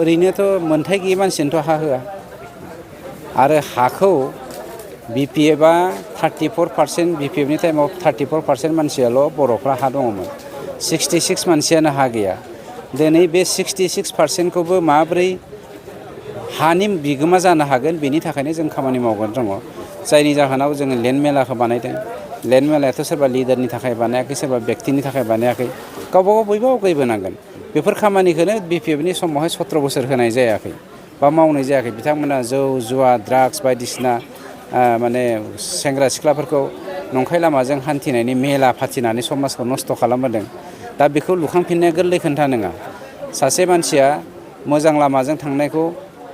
ओरैनोथ' मोनथाय गैयै मानसिनोथ' हा होआ आरो हाखौ बिपिएफआ 34% बिपिएफनि टाइमाव 34% मानसियाल' बर'फ्रा हा दङमोन 66 मानसियानो हा गैया दिनै बे 66%खौबो माब्रै हानि बिगोमा जानो हागोन बेनि थाखायनो जों खामानि मावगासिनो दङ जायनि जाहोनाव जोङो लेन्ड मेलाखौ बानायदों लेन्ड मेलायाथ' सोरबा लिडारनि थाखाय बानायाखै सोरबा व्यक्तिनि थाखाय बानायाखै गावबागाव बयबो आवगायबोनांगोन बेफोर खामानिखौनो बिपिएफनि समावहाय 17 बोसोर होनाय जायाखै बा मावनाय जायाखै बिथांमोना जौ जुवा ड्राग्स बायदिसिना माने सेंग्रा सिख्लाफोरखौ नंखाय लामाजों हान्थिनायनि मेला फाथिनानै समाजखौ नस्थ' खालामबोदों दा बेखौ लुखांफिननाया गोरलै खोथा नङा सासे मानसिया मोजां लामाजों थांनायखौ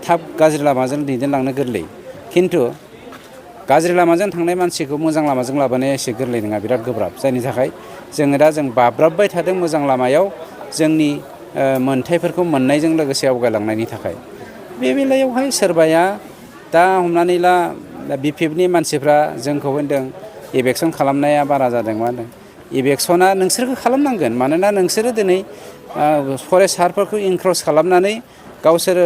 थाब गाज्रि लामाजों दैदेनलांनो गोरलै खिन्थु गाज्रि लामाजों थांनाय मानसिखौ मोजां लामाजों लाबोनाया एसे गोरलै नङा बिराद गोब्राब जायनि थाखाय जोङो दा बाब्राबबाय थादों मोजां लामायाव जोंनि मोनथायफोरखौ मोननायजों लोगोसे आवगायलांनायनि थाखाय बे बेलायावहाय सोरबाया दा हमनानै ला बिपिएफनि मानसिफ्रा जोंखौ होनदों इलेक्सन खालामनाया बारा जादों मा होनदों इलेक्सना नोंसोरखौ खालामनांगोन मानोना नोंसोरो दिनै फरेस्ट हारफोरखौ इनक्रस खालामनानै गावसोरो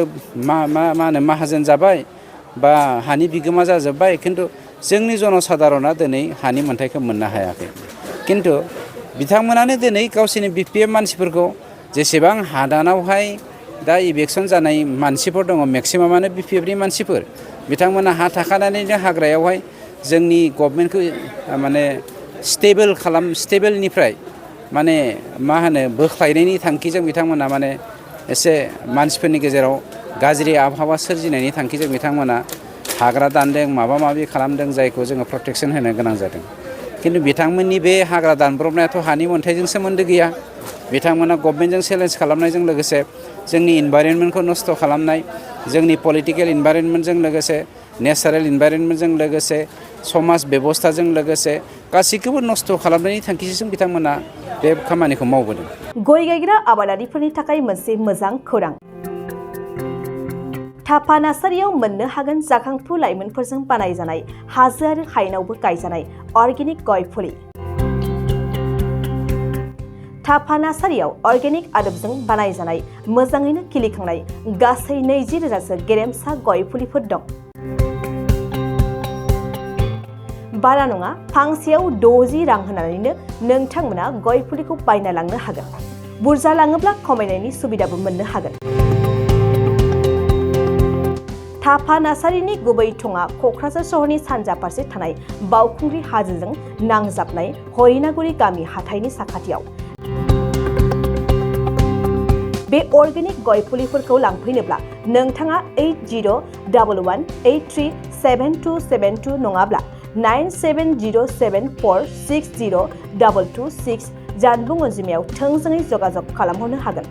मा होनो माहाजोन जाबाय बा हानि बिगोमा जाजोब्बाय खिन्थु जोंनि जनसाधारना दिनै हानि मोन्थायखौ मोननो हायाखै खिन्थु बिथांमोनानो दिनै गावसोरनि बिपिएफ मानसिफोरखौ जेसेबां हादानावहाय दा इलेक्सन जानाय मानसिफोर दङ मेक्सिमामानो बिपिएफनि मानसिफोर बिथांमोना हा थाखानानैनो हाग्रायावहाय जोंनि गभर्नमेन्टखौ माने स्टेबोलनिफ्राय माने मा होनो बोख्लायनायनि थांखिजों बिथांमोना माने एसे मानसिफोरनि गेजेराव गाज्रि आबहावा सोरजिनायनि थांखिजों बिथांमोना हाग्रा दानदों माबा माबि खालामदों जायखौ जोङो प्रटेक्सन होनो गोनां जादों खिन्थु बिथांमोननि बे हाग्रा दानब्रबनायाथ' हानि मोन्थायजों सोमोन्दो गैया बिथांमोना गभर्नमेन्टजों चेलेन्ज खालामनायजों लोगोसे जोंनि इनभाइरनमेन्टखौ नस्थ' खालामनाय जोंनि पलिटिकेल इनभाइरनमेन्टजों लोगोसे नेचारेल इनभाइरनमेन्टजों लोगोसे समाज बेबस्थाजों लोगोसे गासैखौबो नस्थ' खालामनायनि थांखिजों बिथांमोना बे खामानिखौ मावबोदों। गय गायग्रा आबादारिफोरनि थाखाय मोनसे मोजां खौरां थापा नार्सारियाव मोननो हागोन जाखांफु लाइमोनफोरजों बानायजानाय हाजो आरो हायेनावबो गायजानाय अर्गेनिक गय फुलि थापा नार्सारियाव अर्गेनिक आदबजों बानायजानाय मोजाङैनो खिलिखांनाय गासै 20,000सो गेरेमसा गय फुलिफोर दं बारा नङा फांसेयाव 60 रां होनानैनो नोंथांमोना गय फुलिखौ बायना लांनो हागोन बुरजा लाङोब्ला खमायनायनि सुबिदाबो मोननो हागोन थापा नार्सारिनि गुबै थङा क'क्राझार सहरनि सानजा फारसे थानाय बावखुंग्रि हाजोजों नांजाबनाय हरिनागुरि गामि हाथाइनि साखाथियाव बे अर्गेनिक गय फुलिफोरखौ लांफैनोब्ला नोंथाङा 8011837272 नङाब्ला 9707460226 जानबुं अनजिमायाव थोंजोङै जगाजग खालामहरनो हागोन।